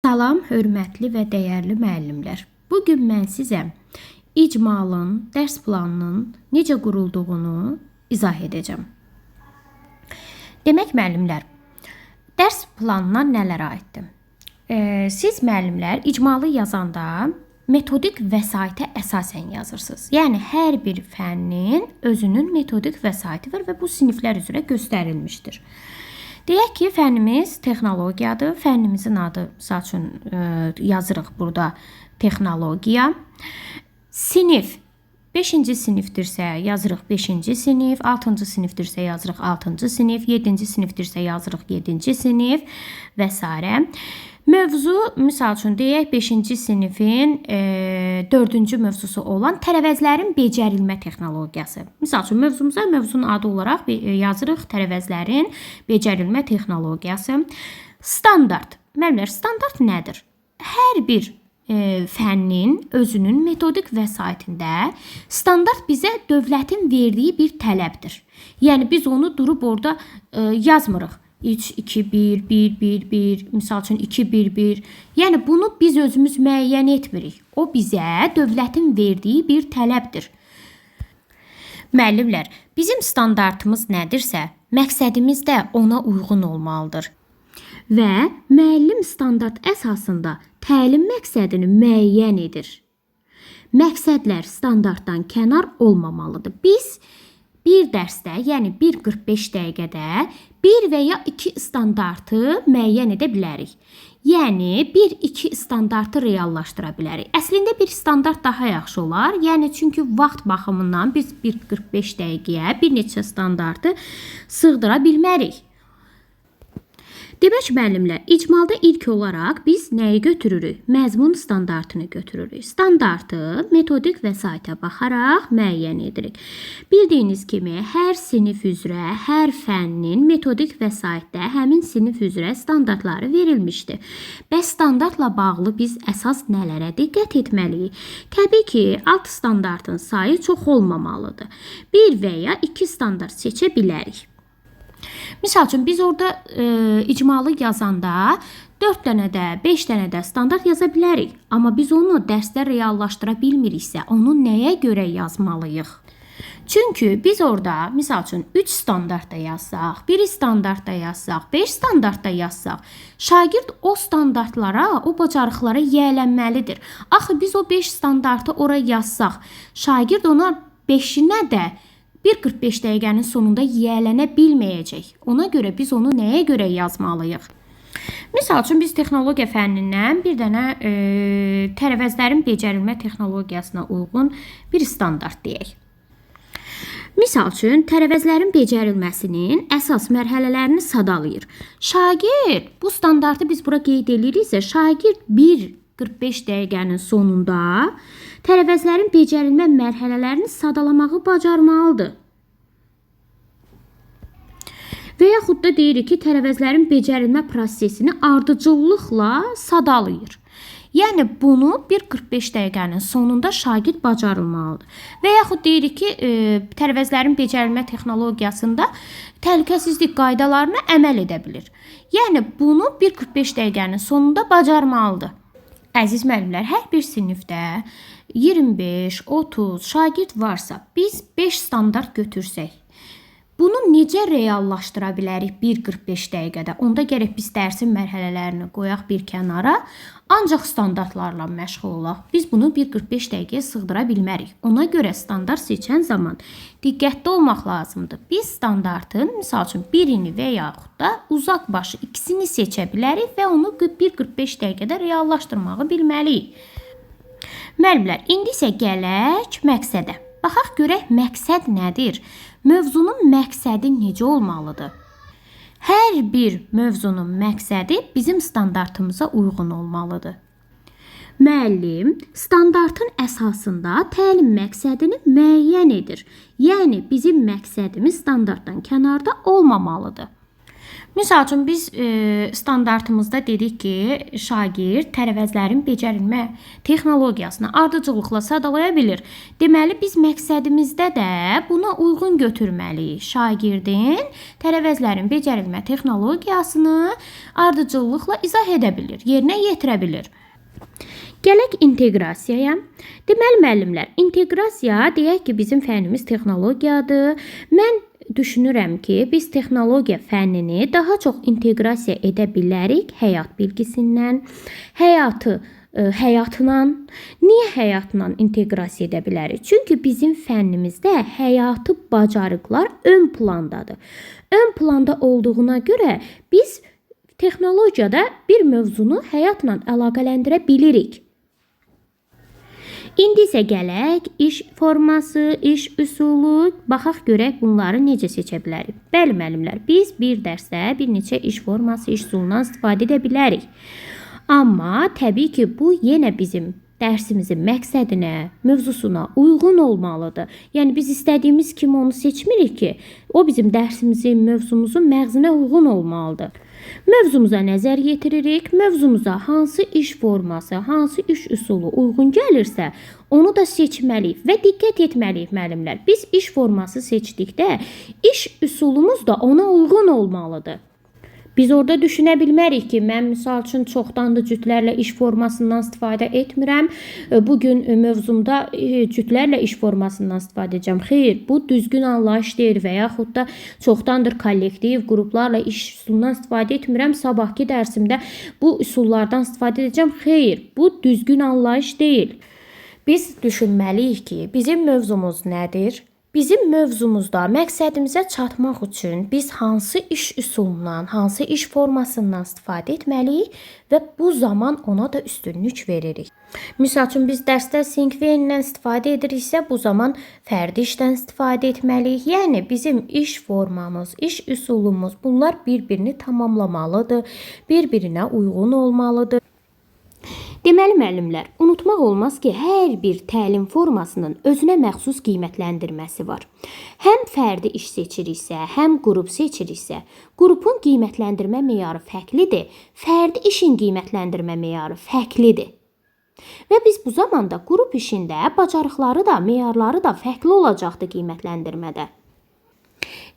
Salam, hörmətli və dəyərli müəllimlər. Bu gün mən sizə icmalın, dərs planının necə qurulduğunu izah edəcəm. Demək müəllimlər, dərs planına nələr aiddir? Siz müəllimlər icmalı yazanda metodik vəsaitə əsasən yazırsınız. Yəni hər bir fənnin özünün metodik vəsaiti var və bu siniflər üzrə göstərilmişdir. Deyək ki, fənnimiz texnologiyadır. Fənnimizin adı, misal üçün, yazırıq burada texnologiya. Sinif 5-ci sinifdirsə yazırıq 5-ci sinif, 6-cı sinifdirsə yazırıq 6-cı sinif, 7-ci sinifdirsə yazırıq 7-ci sinif və s. Mövzu, misal üçün deyək 5-ci sinifin 4-cü mövzusu olan tərəvəzlərin becərilmə texnologiyası. Misal üçün mövzumuza mövzunun adı olaraq yazırıq tərəvəzlərin becərilmə texnologiyası. Standart. Müəllimlər, standart nədir? Hər bir fənnin özünün metodik vəsaitində standart bizə dövlətin verdiyi bir tələbdir. Yəni biz onu durub orada yazmırıq. 3, 2, 1, 1, 1, 1, misal üçün 2, 1, 1. Yəni bunu biz özümüz müəyyən etmirik. O bizə dövlətin verdiyi bir tələbdir. Müəllimlər, bizim standartımız nədirsə, məqsədimiz də ona uyğun olmalıdır. Və müəllim standart əsasında təlim məqsədini müəyyən edir. Məqsədlər standartdan kənar olmamalıdır. Biz bir dərsdə, yəni 1:45 dəqiqədə bir və ya 2 standartı müəyyən edə bilərik. Yəni 1-2 standartı reallaşdıra bilərik. Əslində bir standart daha yaxşı olar. Yəni çünki vaxt baxımından biz 1:45 dəqiqəyə bir neçə standartı sığdıra bilmərik. Demək müəllimlər, icmalda ilk olaraq biz nəyi götürürük? Məzmun standartını götürürük. Standartı metodik vəsaitə baxaraq müəyyən edirik. Bildiyiniz kimi, hər sinif üzrə, hər fənnin metodik vəsaitdə həmin sinif üzrə standartları verilmişdir. Bəs standartla bağlı biz əsas nələrə diqqət etməliyik? Təbii ki, alt standartın sayı çox olmamalıdır. 1 və ya 2 standart seçə bilərik. Misal üçün, biz orada icmalı yazanda 4 dənə də, 5 dənə də standart yaza bilərik. Amma biz onu dərsdə reallaşdıra bilmiriksə, onu nəyə görə yazmalıyıq? Çünki biz orada, misal üçün, 3 standart da yazsaq, 1 standart da yazsaq, 5 standart da yazsaq, şagird o standartlara, o bacarıqlara yiyələnməlidir. Axı biz o 5 standartı ora yazsaq, şagird ona 5-inə də 1:45 dəqiqənin sonunda yiyələnə bilməyəcək. Ona görə biz onu nəyə görə yazmalıyıq? Misal üçün, biz texnologiya fənnindən bir dənə tərəvəzlərin becərilmə texnologiyasına uyğun bir standart deyək. Misal üçün, tərəvəzlərin becərilməsinin əsas mərhələlərini sadalayır. Şagird, bu standartı biz bura qeyd eləyiriksə, şagird 1:45 dəqiqənin sonunda tərəvəzlərin becərilmə mərhələlərini sadalamağı bacarmalıdır. Və yaxud da deyirik ki, tərəvəzlərin becərilmə prosesini ardıcıllıqla sadalayır. Yəni bunu 1:45 dəqiqənin sonunda şagird bacarılmalıdır. Və yaxud deyirik ki, tərəvəzlərin becərilmə texnologiyasında təhlükəsizlik qaydalarına əməl edə bilir. Yəni bunu 1:45 dəqiqənin sonunda bacarmalıdır. Əziz müəllimlər, hər bir sinifdə 25-30 şagird varsa, biz 5 standart götürsək, bunu necə reallaşdıra bilərik 1:45 dəqiqədə? Onda gərək biz dərsin mərhələlərini qoyaq bir kənara, ancaq standartlarla məşğul olaq. Biz bunu 1:45 dəqiqəyə sığdıra bilmərik. Ona görə standart seçən zaman diqqətli olmaq lazımdır. Biz standartın, misal üçün, birini və yaxud da uzaq başı ikisini seçə bilərik və onu 1:45 dəqiqədə reallaşdırmağı bilməliyik. Müəllimlər, indi isə gələk məqsədə. Baxaq görək məqsəd nədir? Mövzunun məqsədi necə olmalıdır? Hər bir mövzunun məqsədi bizim standartımıza uyğun olmalıdır. Müəllim standartın əsasında təlim məqsədini müəyyən edir. Yəni bizim məqsədimiz standartdan kənarda olmamalıdır. Misal üçün biz standartımızda dedik ki, şagird tərəvəzlərin becərilmə texnologiyasını ardıcıllıqla sadalaya bilir. Deməli biz məqsədimizdə də buna uyğun götürməliyik. Şagirdin tərəvəzlərin becərilmə texnologiyasını ardıcıllıqla izah edə bilir, yerinə yetirə bilir. Gələk inteqrasiyaya. Deməli müəllimlər, inteqrasiya deyək ki, bizim fənnimiz texnologiyadır. Mən düşünürəm ki, biz texnologiya fənnini daha çox inteqrasiya edə bilərik həyat bilgisindən, həyatı həyatla. Niyə həyatla inteqrasiya edə bilərik? Çünki bizim fənnimizdə həyatı bacarıqlar ön plandadır. Ön planda olduğuna görə biz texnologiyada bir mövzunu həyatla əlaqələndirə bilirik. İndi isə gələk iş forması, iş üsulu, baxaq görək bunları necə seçə bilərik. Bəli müəllimlər, biz bir dərsdə bir neçə iş forması, iş üsulundan istifadə edə bilərik. Amma təbii ki, bu yenə bizim dərsimizin məqsədinə, mövzusuna uyğun olmalıdır. Yəni biz istədiyimiz kimi onu seçmirik ki, o bizim dərsimizin, mövzumuzun məğzinə uyğun olmalıdır. Mövzumuza nəzər yetiririk. Mövzumuza hansı iş forması, hansı iş üsulu uyğun gəlirsə, onu da seçməliyik və diqqət etməliyik müəllimlər. Biz iş forması seçdikdə iş üsulumuz da ona uyğun olmalıdır. Biz orada düşünə bilmərik ki, mən misal üçün çoxdandır cütlərlə iş formasından istifadə etmirəm. Bu gün mövzumda cütlərlə iş formasından istifadə edəcəm. Xeyr, bu düzgün anlayış deyil və yaxud da çoxdandır kollektiv, qruplarla iş üsulundan istifadə etmirəm. Sabahki dərsimdə bu üsullardan istifadə edəcəm. Xeyr, bu düzgün anlayış deyil. Biz düşünməliyik ki, bizim mövzumuz nədir? Bizim mövzumuzda məqsədimizə çatmaq üçün biz hansı iş üsulundan, hansı iş formasından istifadə etməliyik və bu zaman ona da üstünlük veririk. Misal üçün biz dərsdə Sinkveyn-lə istifadə ediriksə, bu zaman fərdi işdən istifadə etməliyik. Yəni bizim iş formamız, iş üsulumuz bunlar bir-birini tamamlamalıdır, bir-birinə uyğun olmalıdır. Deməli müəllimlər, unutmaq olmaz ki, hər bir təlim formasının özünə məxsus qiymətləndirməsi var. Həm fərdi iş seçiriksə, həm qrup seçiriksə, qrupun qiymətləndirmə meyarı fərqlidir, fərdi işin qiymətləndirmə meyarı fərqlidir. Və biz bu zamanda qrup işində bacarıqları da, meyarları da fərqli olacaqdır qiymətləndirmədə.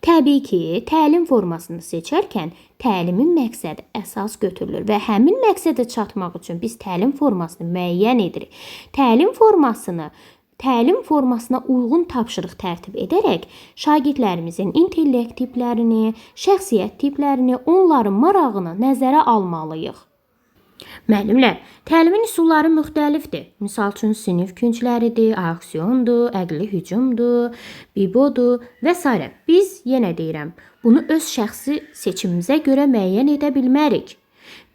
Təbii ki, təlim formasını seçərkən təlimin məqsədi əsas götürülür və həmin məqsədə çatmaq üçün biz təlim formasını müəyyən edirik. Təlim formasını təlim formasına uyğun tapşırıq tərtib edərək şagirdlərimizin intellekt tiplərini, şəxsiyyət tiplərini, onların marağını nəzərə almalıyıq. Müəllimlər, təlimin üsulları müxtəlifdir. Misal üçün sinif küncləridir, auksiondur, əqli hücumdur, bibodur və s. Biz yenə deyirəm, bunu öz şəxsi seçimimizə görə müəyyən edə bilmərik.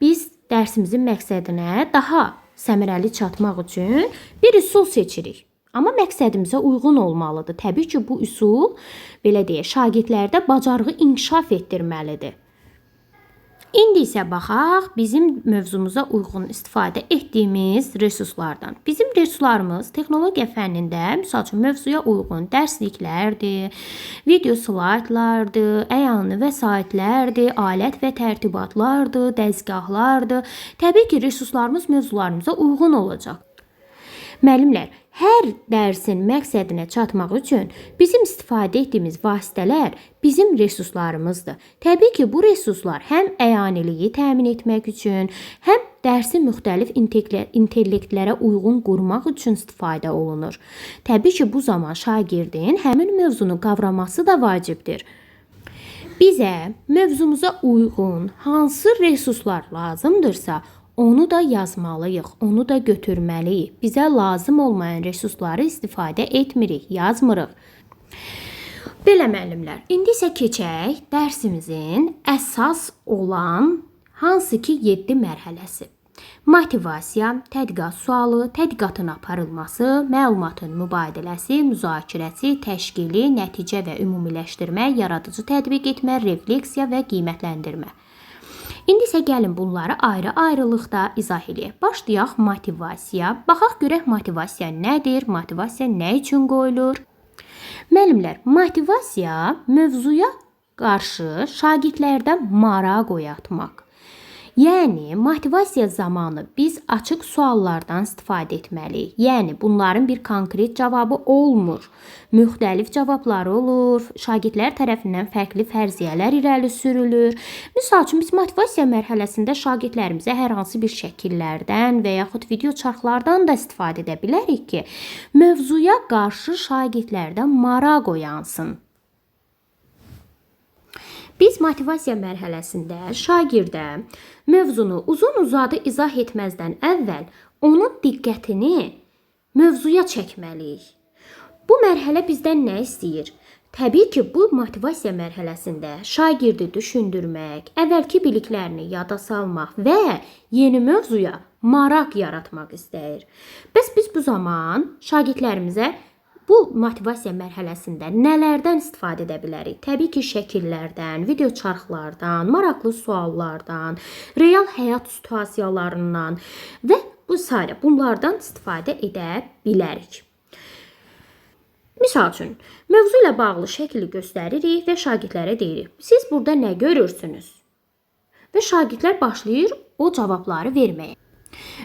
Biz dərsimizin məqsədinə daha səmərəli çatmaq üçün bir üsul seçirik. Amma məqsədimizə uyğun olmalıdır. Təbii ki, bu üsul belə deyək, şagirdlərdə bacarığı inkişaf etdirməlidir. İndi isə baxaq bizim mövzumuza uyğun istifadə etdiyimiz resurslardan. Bizim resurslarımız texnologiya fənnində, misal üçün mövzuya uyğun dərsliklərdir, video slaydlardır, əyani vəsaitlərdir, alət və tərtibatlardır, dəzgahlardır. Təbii ki, resurslarımız mövzularımıza uyğun olacaq. Müəllimlər, hər dərsin məqsədinə çatmaq üçün bizim istifadə etdiyimiz vasitələr bizim resurslarımızdır. Təbii ki, bu resurslar həm əyaniliyi təmin etmək üçün, həm dərsi müxtəlif intellektlərə uyğun qurmaq üçün istifadə olunur. Təbii ki, bu zaman şagirdin həmin mövzunu qavraması da vacibdir. Bizə mövzumuza uyğun hansı resurslar lazımdırsa, onu da yazmalıyıq, onu da götürməliyik. Bizə lazım olmayan resursları istifadə etmirik, yazmırıq. Belə müəllimlər, indi isə keçək dərsimizin əsas olan hansı ki 7 mərhələsi. Motivasiya, tədqiqat sualı, tədqiqatın aparılması, məlumatın mübadiləsi, müzakirəsi, təşkili, nəticə və ümumiləşdirmə, yaradıcı tətbiq etmə, refleksiya və qiymətləndirmə. İndi isə gəlin bunları ayrı-ayrılıqda izah eləyək. Başlayaq motivasiya. Baxaq görək motivasiya nədir? Motivasiya nə üçün qoyulur? Müəllimlər, motivasiya mövzuya qarşı şagirdlərdə maraq oyatmaq. Yəni motivasiya zamanı biz açıq suallardan istifadə etməliyik. Yəni bunların bir konkret cavabı olmur. Müxtəlif cavabları olur. Şagirdlər tərəfindən fərqli fərziyyələr irəli sürülür. Misal üçün biz motivasiya mərhələsində şagirdlərimizə hər hansı bir şəkillərdən və yaxud video çarxlardan da istifadə edə bilərik ki, mövzuya qarşı şagirdlərdə maraq oyansın. Biz motivasiya mərhələsində şagirdə mövzunu uzun-uzadı izah etməzdən əvvəl onun diqqətini mövzuya çəkməliyik. Bu mərhələ bizdən nə istəyir? Təbii ki, bu motivasiya mərhələsində şagirdi düşündürmək, əvvəlki biliklərini yada salmaq və yeni mövzuya maraq yaratmaq istəyir. Bəs biz bu zaman şagirdlərimizə bu motivasiya mərhələsində nələrdən istifadə edə bilərik? Təbii ki, şəkillərdən, video çarxlardan, maraqlı suallardan, real həyat situasiyalarından və bu sairə bunlardan istifadə edə bilərik. Misal üçün, mövzu ilə bağlı şəkli göstəririk və şagirdlərə deyirik: "Siz burada nə görürsünüz?" Və şagirdlər başlayır o cavabları verməyə.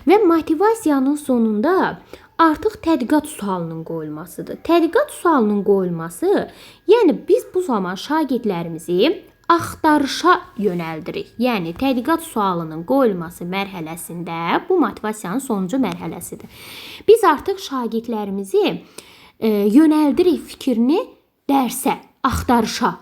Və motivasiyanın sonunda artıq tədqiqat sualının qoyulmasıdır. Tədqiqat sualının qoyulması, yəni biz bu zaman şagirdlərimizi axtarışa yönəldirik. Yəni tədqiqat sualının qoyulması mərhələsində bu motivasiyanın sonuncu mərhələsidir. Biz artıq şagirdlərimizi yönəldirik fikrini dərsə, axtarışa.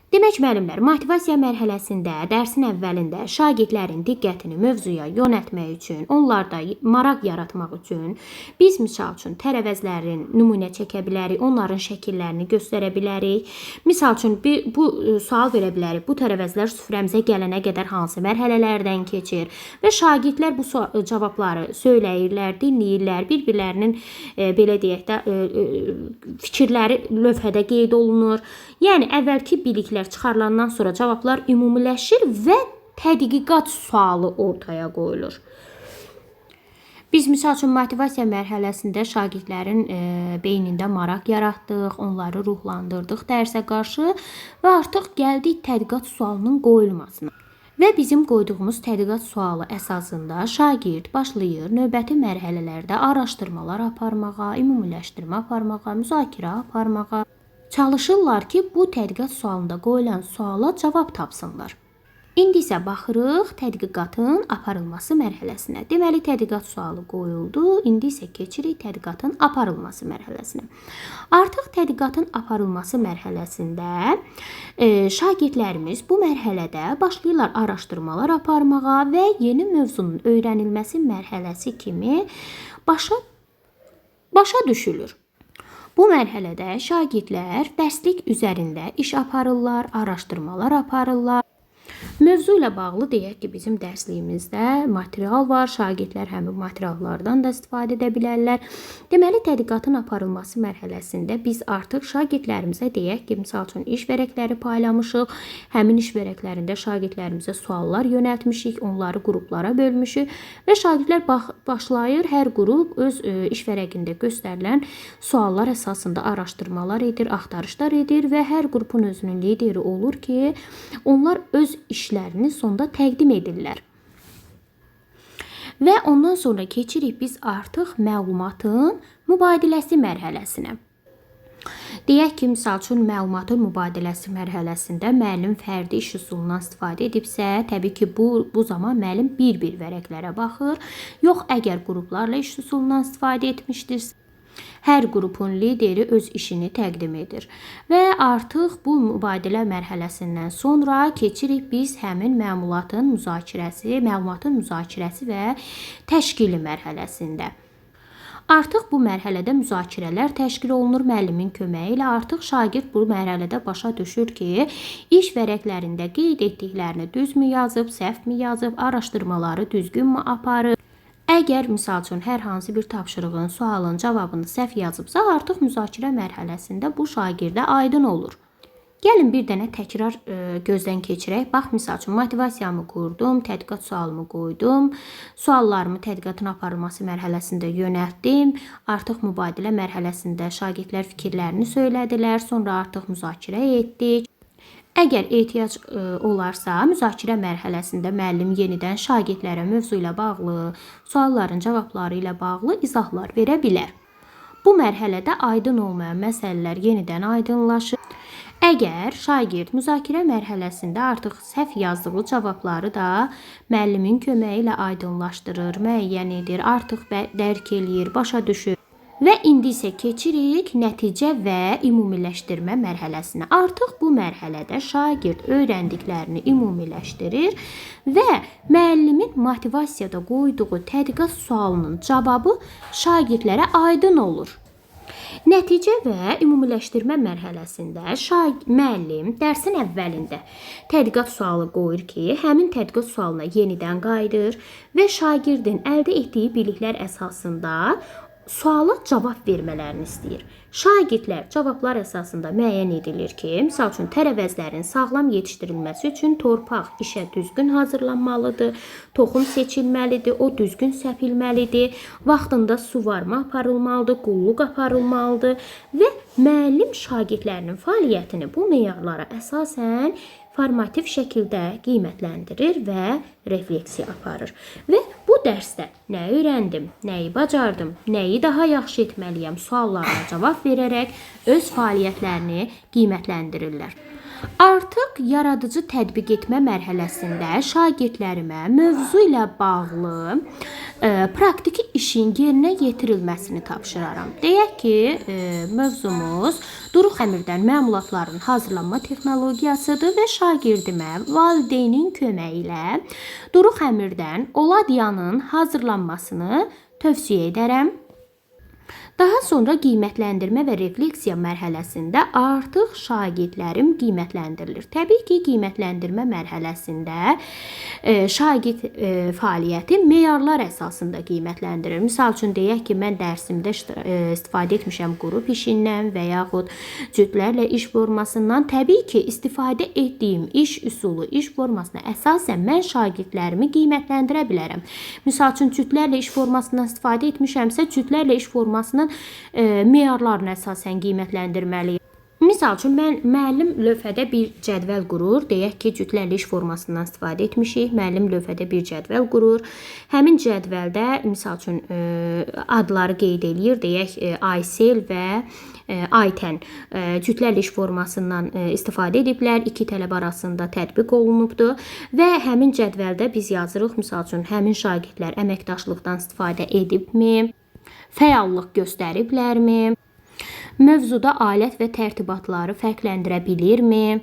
Demək müəllimlər, motivasiya mərhələsində dərsin əvvəlində şagirdlərin diqqətini mövzuya yönəltmək üçün, onlarda maraq yaratmaq üçün biz misal üçün tərəvəzlərin nümunə çəkə bilərik, onların şəkillərini göstərə bilərik. Misal üçün bu sual verə bilərik. Bu tərəvəzlər süfrəmizə gələnə qədər hansı mərhələlərdən keçir və şagirdlər bu cavabları söyləyirlər, dinləyirlər, bir-birlərinin belə deyək də fikirləri lövhədə qeyd olunur. Yəni əvvəlki biliklər çıxarılandan sonra cavablar ümumiləşir və tədqiqat sualı ortaya qoyulur. Biz misal üçün motivasiya mərhələsində şagirdlərin beynində maraq yaratdıq, onları ruhlandırdıq dərsə qarşı və artıq gəldik tədqiqat sualının qoyulmasına. Və bizim qoyduğumuz tədqiqat sualı əsasında şagird başlayır növbəti mərhələlərdə araşdırmalar aparmağa, ümumiləşdirmə aparmağa, müzakirə aparmağa. Çalışırlar ki, bu tədqiqat sualında qoyulan suala cavab tapsınlar. İndi isə baxırıq tədqiqatın aparılması mərhələsinə. Deməli, tədqiqat sualı qoyuldu. İndi isə keçirik tədqiqatın aparılması mərhələsinə. Artıq tədqiqatın aparılması mərhələsində şagirdlərimiz bu mərhələdə başlayırlar araşdırmalar aparmağa və yeni mövzunun öyrənilməsi mərhələsi kimi başa düşülür. Bu mərhələdə şagirdlər dərslik üzərində iş aparırlar, araşdırmalar aparırlar. Mövzu ilə bağlı deyək ki, bizim dərsliyimizdə material var. Şagirdlər həmin materiallardan da istifadə edə bilərlər. Deməli, tədqiqatın aparılması mərhələsində biz artıq şagirdlərimizə deyək ki, misal üçün iş vərəqləri paylamışıq. Həmin iş vərəqlərində şagirdlərimizə suallar yönəltmişik, onları qruplara bölmüşük və şagirdlər başlayır hər qrup öz iş vərəqində göstərilən suallar əsasında araşdırmalar edir, axtarışlar edir və hər qrupun özünün lideri olur ki, onlar öz işlərini sonda təqdim edirlər. Və ondan sonra keçirik biz artıq məlumatın mübadiləsi mərhələsinə. Deyək ki, misal üçün, məlumatın mübadiləsi mərhələsində müəllim fərdi iş üsulundan istifadə edibsə, təbii ki, bu zaman müəllim bir-bir vərəqlərə baxır. Yox, əgər qruplarla iş üsulundan istifadə etmişdirsə, hər qrupun lideri öz işini təqdim edir. Və artıq bu mübadilə mərhələsindən sonra keçirik biz həmin məlumatın müzakirəsi və təşkili mərhələsində. Artıq bu mərhələdə müzakirələr təşkil olunur müəllimin köməyi ilə. Artıq şagird bu mərhələdə başa düşür ki, iş vərəqlərində qeyd etdiklərini düzmü yazıb, səhvmi yazıb, araşdırmaları düzgünmü aparır. Əgər misal üçün hər hansı bir tapşırığın, sualın cavabını səhv yazıbsa, artıq müzakirə mərhələsində bu şagirdə aydın olur. Gəlin bir dənə təkrar gözdən keçirək. Bax, misal üçün motivasiyamı qurdum, tədqiqat sualımı qoydum, suallarımı tədqiqatın aparılması mərhələsində yönəltdim. Artıq mübadilə mərhələsində şagirdlər fikirlərini söylədilər, sonra artıq müzakirə etdik. Əgər ehtiyac olarsa, müzakirə mərhələsində müəllim yenidən şagirdlərə mövzu ilə bağlı, sualların cavabları ilə bağlı izahlar verə bilər. Bu mərhələdə aydın olmayan məsələlər yenidən aydınlaşır. Əgər şagird müzakirə mərhələsində artıq səhv yazdığı cavabları da müəllimin köməyi ilə aydınlaşdırır, müəyyən edir, artıq dərk eləyir, başa düşür. Və indi isə keçirik nəticə və ümumiləşdirmə mərhələsinə. Artıq bu mərhələdə şagird öyrəndiklərini ümumiləşdirir və müəllimin motivasiyada qoyduğu tədqiqat sualının cavabı şagirdlərə aydın olur. Nəticə və ümumiləşdirmə mərhələsində müəllim dərsin əvvəlində tədqiqat sualı qoyur ki, həmin tədqiqat sualına yenidən qayıdır və şagirdin əldə etdiyi biliklər əsasında suala cavab vermələrini istəyir. Şagirdlər cavablar əsasında müəyyən edilir ki, misal üçün tərəvəzlərin sağlam yetişdirilməsi üçün torpaq işə düzgün hazırlanmalıdır, toxum seçilməlidir, o düzgün səpilməlidir, vaxtında suvarma aparılmalıdır, qulluq aparılmalıdır və müəllim şagirdlərinin fəaliyyətini bu meyarlara əsasən formativ şəkildə qiymətləndirir və refleksiya aparır. Və bu dərsdə nə öyrəndim, nəyi bacardım, nəyi daha yaxşı etməliyəm suallarına cavab verərək öz fəaliyyətlərini qiymətləndirirlər. Artıq yaradıcı tətbiq etmə mərhələsində şagirdlərimə mövzu ilə bağlı praktiki işin yerinə yetirilməsini tapşıraram. Deyək ki, mövzumuz duru xəmirdən məmulatların hazırlanma texnologiyasıdır və şagirdimə valideynin köməyi ilə duru xəmirdən oladyanın hazırlanmasını tövsiyə edərəm. Daha sonra qiymətləndirmə və refleksiya mərhələsində artıq şagirdlərim qiymətləndirilir. Təbii ki, qiymətləndirmə mərhələsində şagird fəaliyyəti meyarlar əsasında qiymətləndirilir. Misal üçün deyək ki, mən dərsimdə istifadə etmişəm qrup işindən və yaxud cütlərlə iş formasından. Təbii ki, istifadə etdiyim iş üsulu, iş formasına əsasən mən şagirdlərimi qiymətləndirə bilərəm. Misal üçün cütlərlə iş formasından istifadə etmişəmsə, cütlərlə iş formasının meyarlarına əsasən qiymətləndirməliyəm. Misal üçün, mən müəllim lövhədə bir cədvəl qurur. Deyək ki, cütlərlə iş formasından istifadə etmişik. Müəllim lövhədə bir cədvəl qurur. Həmin cədvəldə misal üçün adları qeyd eləyir. Deyək, Aysel və Aytən cütlərlə iş formasından istifadə ediblər. İki tələbə arasında tətbiq olunubdur və həmin cədvəldə biz yazırıq, misal üçün, həmin şagirdlər əməkdaşlıqdan istifadə edibmi? Fəallıq göstəriblərmi? Mövzuda alət və tərtibatları fərqləndirə bilirmi?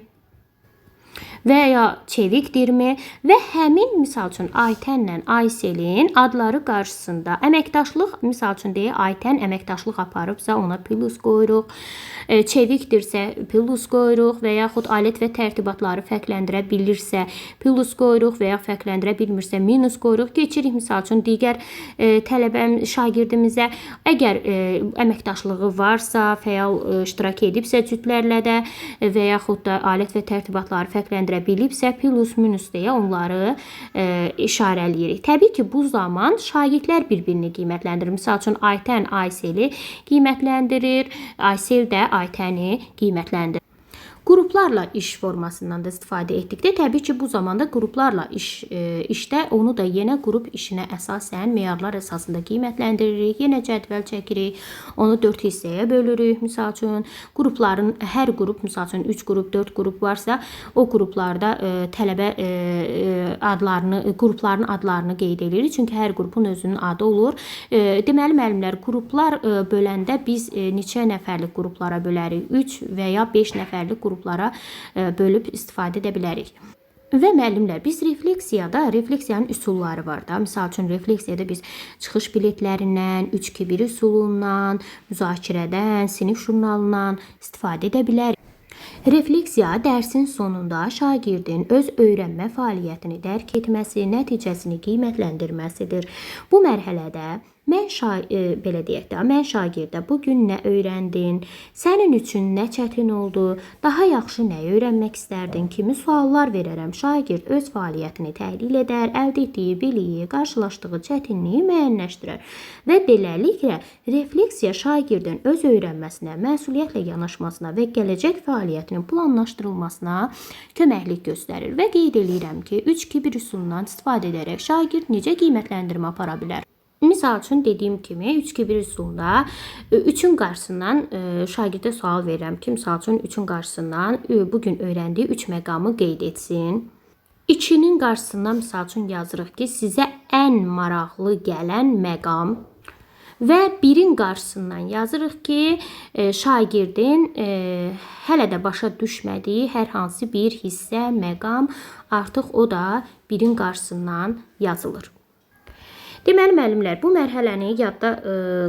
Və ya çevikdirmi? Və həmin, misal üçün, Aytənlə Ayselin adları qarşısında əməkdaşlıq, misal üçün deyək, Aytən əməkdaşlıq aparıbsa, ona plus qoyuruq. Çevikdirsə plus qoyuruq və yaxud alət və tərtibatları fərqləndirə bilirsə plus qoyuruq və ya fərqləndirə bilmirsə minus qoyuruq. Keçirik misal üçün digər tələbəm, şagirdimizə. Əgər əməkdaşlığı varsa, fəal iştirak edibsə cütlərlə də və yaxud da alət və tərtibatları fərqləndirə bilibsə plus minus deyə onları işarələyirik. Təbii ki, bu zaman şagirdlər bir-birini qiymətləndirir. Misal üçün Aytən Ayseli qiymətləndirir, Aysel də Aytəni qiymətləndirir. Qruplarla iş formasından da istifadə etdikdə, təbii ki, bu zamanda qruplarla işdə onu da yenə qrup işinə əsasən meyarlar əsasında qiymətləndiririk. Yenə cədvəl çəkirik, onu 4 hissəyə bölürük. Misal üçün, qrupların hər qrup, misal üçün 3 qrup, 4 qrup varsa, o qruplarda tələbə adlarını, qrupların adlarını qeyd edirik. Çünki hər qrupun özünün adı olur. Deməli, müəllimlər, qruplar böləndə biz neçə nəfərlik qruplara bölərik? 3 və ya 5 nəfərlik qruplara bölüb istifadə edə bilərik. Və müəllimlər, biz refleksiyada, refleksiyanın üsulları var da. Misal üçün, refleksiyada biz çıxış biletlərindən, 3-2-1 üsulundan, müzakirədən, sinif jurnalından istifadə edə bilərik. Refleksiya dərsin sonunda şagirdin öz öyrənmə fəaliyyətini dərk etməsi, nəticəsini qiymətləndirməsidir. Bu mərhələdə Mən belə deyək də, mən şagirdə bu gün nə öyrəndin? Sənin üçün nə çətin oldu? Daha yaxşı nəyi öyrənmək istərdin? Kimi suallar verərəm. Şagird öz fəaliyyətini təhlil edər, əldə etdiyi biliyi, qarşılaşdığı çətinliyi müəyyənləşdirər və beləliklə refleksiya şagirdin öz öyrənməsinə, məsuliyyətlə yanaşmasına və gələcək fəaliyyətinin planlaşdırılmasına köməklik göstərir. Və qeyd eləyirəm ki, 3-2-1 üsulundan istifadə edərək şagird necə qiymətləndirmə apara bilər? Misal üçün dediyim kimi 3-2-1 üsulunda 3-ün qarşısından şagirdə sual verirəm ki, misal üçün 3-ün qarşısından bu gün öyrəndiyi 3 məqamı qeyd etsin. 2-nin qarşısından misal üçün yazırıq ki, sizə ən maraqlı gələn məqam və 1-in qarşısından yazırıq ki, şagirdin hələ də başa düşmədiyi hər hansı bir hissə, məqam, artıq o da 1-in qarşısından yazılır. Deməli, müəllimlər, bu mərhələni yadda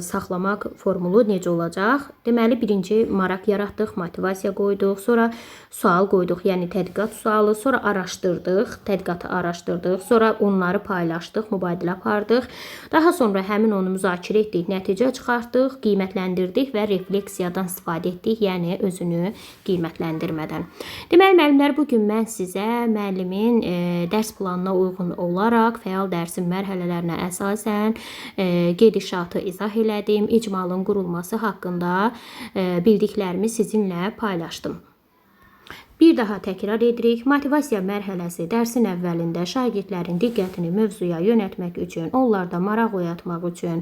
saxlamaq formulu necə olacaq? Deməli, birinci maraq yaratdıq, motivasiya qoyduq, sonra sual qoyduq, yəni tədqiqat sualı, sonra araşdırdıq, tədqiqatı araşdırdıq, sonra onları paylaşdıq, mübadilə apardıq. Daha sonra həmin onu müzakirə etdik, nəticə çıxartdıq, qiymətləndirdik və refleksiyadan istifadə etdik, yəni özünü qiymətləndirmədən. Deməli, müəllimlər, bu gün mən sizə müəllimin dərs planına uyğun olaraq fəal dərsin mərhələlərinə əsasən gedişatı izah elədim, icmalın qurulması haqqında bildiklərimi sizinlə paylaşdım. Bir daha təkrar edirik. Motivasiya mərhələsi dərsin əvvəlində şagirdlərin diqqətini mövzuya yönəltmək üçün, onlarda maraq oyatmaq üçün,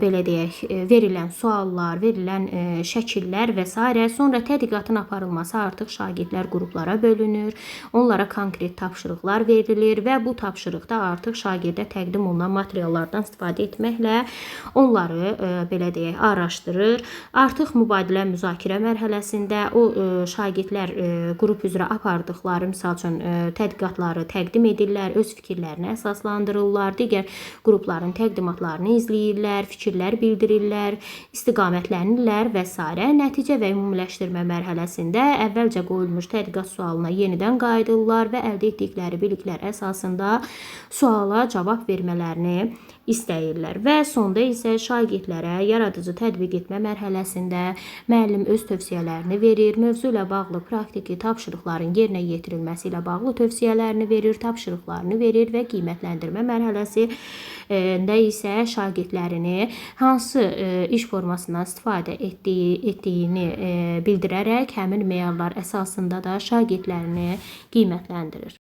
belə deyək, verilən suallar, verilən şəkillər və s. Sonra tədqiqatın aparılması artıq şagirdlər qruplara bölünür. Onlara konkret tapşırıqlar verilir və bu tapşırıqda artıq şagirdə təqdim olunan materiallardan istifadə etməklə onları belə deyək, araşdırır. Artıq mübadilə müzakirə mərhələsində o şagirdlər qrup üzrə apardıqları, misal üçün, tədqiqatları təqdim edirlər, öz fikirlərini əsaslandırırlar, digər qrupların təqdimatlarını izləyirlər, fikirlər bildirirlər, istiqamətlənirlər və s. Nəticə və ümumiləşdirmə mərhələsində əvvəlcə qoyulmuş tədqiqat sualına yenidən qayıdırlar və əldə etdikləri biliklər əsasında suala cavab vermələrini istəyirlər. Və sonda isə şagirdlərə yaradıcı tətbiq etmə mərhələsində müəllim öz tövsiyələrini verir, mövzu ilə bağlı praktiki tapşırıqların yerinə yetirilməsi ilə bağlı tövsiyələrini verir, tapşırıqlarını verir və qiymətləndirmə mərhələsində isə şagirdlərini hansı iş formasından istifadə etdiyini bildirərək həmin meyarlar əsasında da şagirdlərini qiymətləndirir.